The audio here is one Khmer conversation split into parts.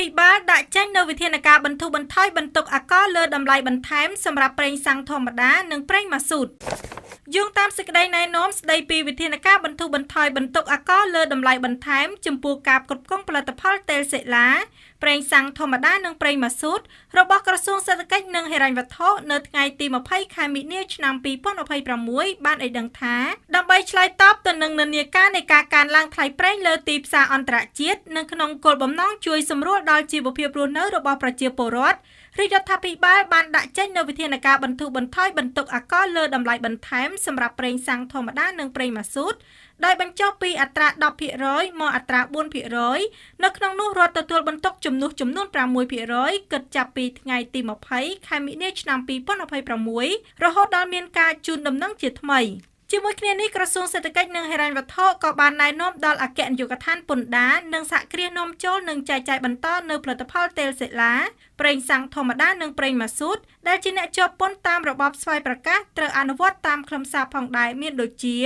ភិបាលដាក់ចេញនូវវិធានការបន្ធូរបន្ថយបន្ទុកអាករលើតម្លៃបន្ថែមសម្រាប់ប្រេងសាំងធម្មតានិងប្រេងម៉ាស៊ូត។ យោងតាមសេចក្តីណែនាំស្តីពីវិធានការបន្ធូរបន្ថយបន្ទុកអាករលើតម្លៃបន្ថែមចំពោះការផ្គត់ផ្គង់ផលិតផលតេលសេឡា ប្រេងសាំងធម្មតានិងប្រេងម៉ាស៊ូតរបស់ក្រសួងសេដ្ឋកិច្ចនិងហិរញ្ញវត្ថុនៅថ្ងៃទី20ខែមិនិនាឆ្នាំ2026បានឲ្យដឹងថា ដើម្បីឆ្លើយតបទៅនឹងនិន្នាការនៃការកើនឡើងថ្លៃប្រេងលើទីផ្សារអន្តរជាតិនិងក្នុងគោលបំណងជួយសម្រួលដល់ជីវភាពរស់នៅរបស់ប្រជាពលរដ្ឋ រាជរដ្ឋាភិបាលបានដាក់ចេញនូវវិធានការបន្ធូរបន្ថយបន្ទុកអាករលើតម្លៃបន្ថែមសម្រាប់ប្រេងសាំងធម្មតានិងប្រេងម៉ាស៊ូត ដោយបញ្ចុះពីអត្រា10%មកអត្រា4%នៅក្នុងនោះរដ្ឋទទួលបន្ទុកជំនួសចំនួន6%គិតចាប់ពីថ្ងៃទី20ខែមិនិនាឆ្នាំ2026រហូតដល់មានការជូនដំណឹងជាថ្មី។ ជាមួយគ្នានេះក្រសួងសេដ្ឋកិច្ចនិងហិរញ្ញវត្ថុក៏បានណែនាំដល់អគ្គនាយកដ្ឋានពន្ធដារនិងសហគ្រាសនាំចូលនិងចែកចាយបន្តនៅផលិតផលតេលសេឡា ប្រេងសាំងធម្មតានិងប្រេងម៉ាស៊ូតដែលជាអ្នកជាប់ពន្ធតាមរបបស្វ័យប្រកាសត្រូវអនុវត្តតាមខ្លឹមសារផងដែរមានដូចជា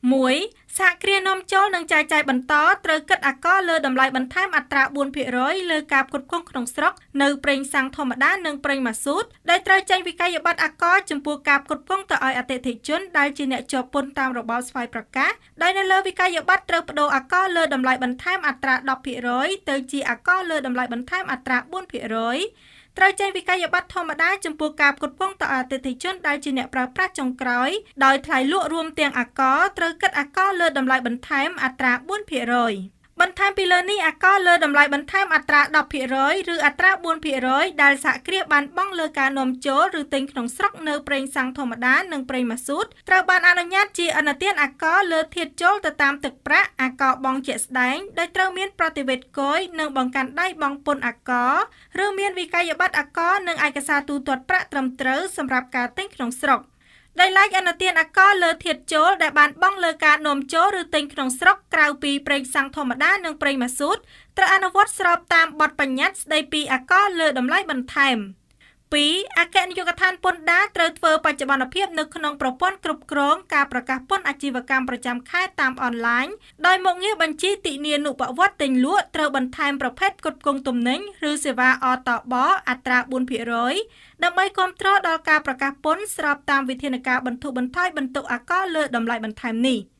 1សហគ្រាសនាំចូលនិងចែកចាយបន្តត្រូវគិតអាករលើតម្លៃបន្ថែមអត្រា4%លើការផ្គត់ផ្គង់ក្នុងស្រុកនៅប្រេងសាំងធម្មតានិងប្រេងម៉ាស៊ូតដែលត្រូវចេញវិក័យប័ត្រអាករចំពោះការផ្គត់ផ្គង់ទៅឲ្យអតិថិជនដែលជាអ្នកជាប់ពន្ធតាមរបបស្វ័យប្រកាសដោយនៅលើវិក័យប័ត្រត្រូវប្ដូរអាករលើតម្លៃបន្ថែមអត្រា10%ទៅជាអាករលើតម្លៃបន្ថែមអត្រា4%ត្រូវចេញវិក័យប័ត្រធម្មតាចំពោះការផ្គត់ផ្គង់ទៅអតិថិជនដែលជាអ្នកប្រើប្រាស់ចុងក្រោយដោយថ្លៃលក់រួមទាំងអាករត្រូវគិតអាករលើតម្លៃបន្ថែមអត្រា4%បន្ថែមពីលើនេះអាករលើតម្លៃបន្ថែមអត្រា10%ឬអត្រា4%ដែលសហគ្រាសបានបង់លើការនាំចូលឬទិញក្នុងស្រុកនៅប្រេងសាំងធម្មតានិងប្រេងម៉ាស៊ូតត្រូវបានអនុញ្ញាតជាអនុទានអាករលើធាតុចូលទៅតាមទឹកប្រាក់អាករបង់ជាក់ស្ដែងដោយត្រូវមានប្រតិវេទគយនិងបង្កាន់ដៃបង់ពន្ធអាករឬមានវិក័យប័ត្រអាករនិងឯកសារទូទាត់ប្រាក់ត្រឹមត្រូវសម្រាប់ការទិញក្នុងស្រុក។ ដោយឡែកអនុទានអាករលើធាតុចូលដែលបានបង់លើការនាំចូលឬទិញក្នុងស្រុកក្រៅពីប្រេងសាំងធម្មតានិងប្រេងម៉ាស៊ូតត្រូវអនុវត្តស្របតាមបទបញ្ញត្តិស្តីពីអាករលើតម្លៃបន្ថែម។ 2អគ្គនាយកដ្ឋានពន្ធដារត្រូវធ្វើបច្ចុប្បន្នភាពនៅក្នុងប្រព័ន្ធគ្រប់គ្រងការប្រកាសពន្ធអាជីវកម្មប្រចាំខែតាមអនឡាញដោយមុខងារបញ្ជីទិនានុប្រវត្តិទិញលក់ត្រូវបន្ថែមប្រភេទផ្គត់ផ្គង់ទំនិញឬសេវាអតបអត្រា4%ដើម្បីគាំទ្រដល់ការប្រកាសពន្ធស្របតាមវិធានការបន្ធូរបន្ថយបន្ទុកអាករលើតម្លៃបន្ថែមនេះ។